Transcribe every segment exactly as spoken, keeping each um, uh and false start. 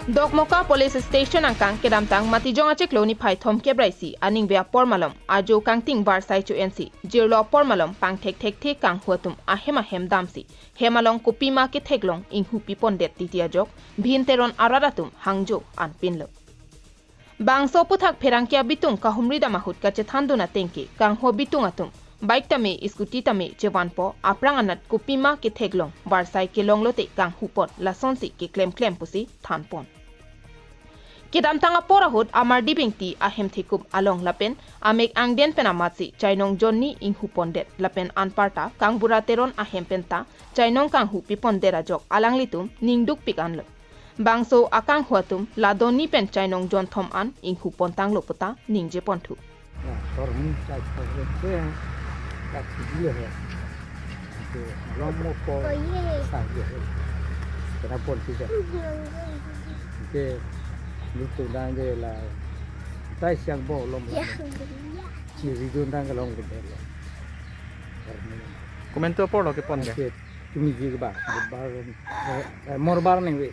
Dokmoka Police Station angkang kedamtang Matijong achiklo niphai thomkep ra isi aningve apor malom ajo kangting varsai cho-ensi jirlo apor malom pangthek thekthe kanghu atum ahem ahem damsi hem along kopima ketheklong inghu pipondet titi ajok Bhim Teron arat atum hangjo an pinlo. Bangso aphuthak pherangke abitung kahumri dam ahut kachethandun ateng ke kanghu abitung atum bike tame scooty tame chevanpo, aphrang anat kopima ketheklong varsai kelong lote kanghupon, lasonsi keklemklem pusi thanpon. Kedamtang apor ahut Amardi Bengti ahem thekup along lapen amek angden pen amatsi Chainong Johnny inghupondet lapen anparta Kangbura Teron ahem penta Chainong kanghu pipondet ajok alanglitum ningdukpik anlo. Bangso akanghu atum la Doni pen Chainong jonthom an inghupontanglo puta ningjeponthu. Nah, korhum chai korhum ke, tak dia ya. Itu lomo ko sa dia. Kena pon tidak. Oke, itu dah je lah. Tai siang bo lom lah. Ciri tu dah ke long ke bel. Komantu apor lo kepon ke? Oke, tumi ji ke ba. Bar, eh, eh, Morbar ningve.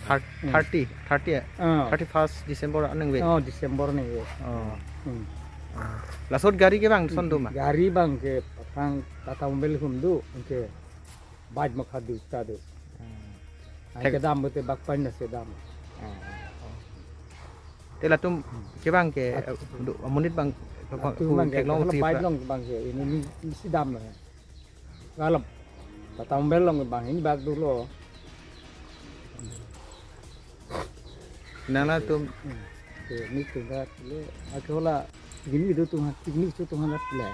Thir-, Hmm. thirty, thirty ya? Ah. Thirty-first December aningve? Oh, December ningve. Oh. Hmm. Ah. Laso ahut gari ke bang son do ma? Gari bang ke pathang Tata Mobile hum do, ke bike makha do ta do. Hmm. Ai thek- kedam bote bak pan na sedam. Ah, ah, ah. Te latum ke bang ke, eh, do, amonit bang, Latum bang ke, theklong kalau uti bike pra- long bang ke, ini, ini, ini sedam na. Kalau Tata Mobile long bang ini bak dulu. Nang latum. Hmm. Ke ni tu dak le, aku lah gini itu tuh, gini itu tuh anak le.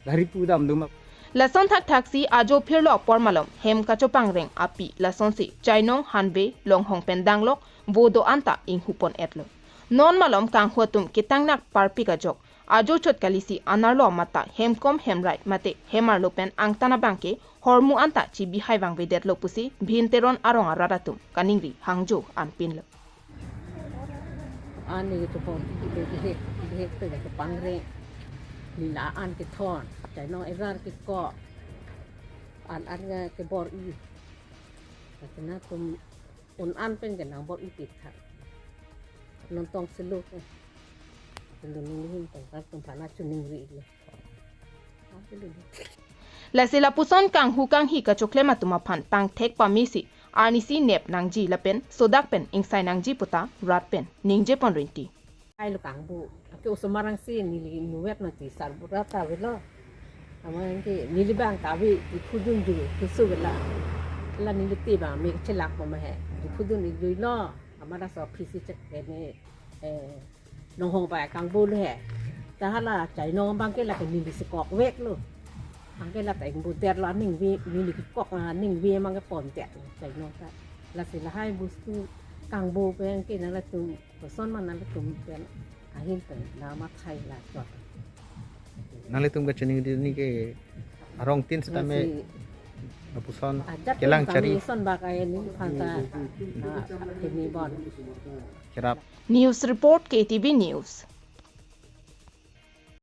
Dari pudam dum. Lason thakthaksi ajo phirlo apor malom hem kachopangreng api lasonsi Chainong, Hanve, Longhong pen danglok, vo do-an ta inghupon-etlo. Non malom kanghu atum ketangnak parpik ajok ajo chot kalisi anerlo amat ta hemkom hemrai mate hem arlo pen angtan abang ke hormu an ta chibihai vangvedetlo pusi Bhim Teron arong arat atum kaningri hangjo an pinlo. Ani tu pon, bihek, bihek tu kepangreng. Nila an kethon, Chainong erar kekok. An an nga kebor-i. Latum un an pen ke nangbor-i pitha. Non tong seluk, eh. Latum ninghin tong, latum aphan chiningri le. Lasi lapuson kanghu kanghi kachoklem atum aphan pangthek pamesi arnisi nep nangji lapen sodak pen ingsai nangji puta rat pen ningjepon rinti. Ai lo kangbu, ake osomar angsi neli nuvet mati sarbura ta avelo. Amat ke neli bang ta ave, iphudun ju, kusu vela. La neli te bang me chelak po ma he. Iphudun ijuilo. Amat laso phisi chek ene, eh, Nonghong bai kangbu lo he. Ta hala Chainong abang ke la ke neli sekok veklo. Abang ke la ta ingbu derlo aningve, neli kekok aningve abang ke pondet Chainong ta. Lasi lahai bostu kangbu pen ke nanglitum koson ma nanglitum pen ahin pen nangmathai la chot. Nanglitum kachiningri ke arong tin setame Lasi lapuson ajat kelang kami chari. Son bak ai neli aphan ta, ah, ini bon. Kerap. News report K T V News.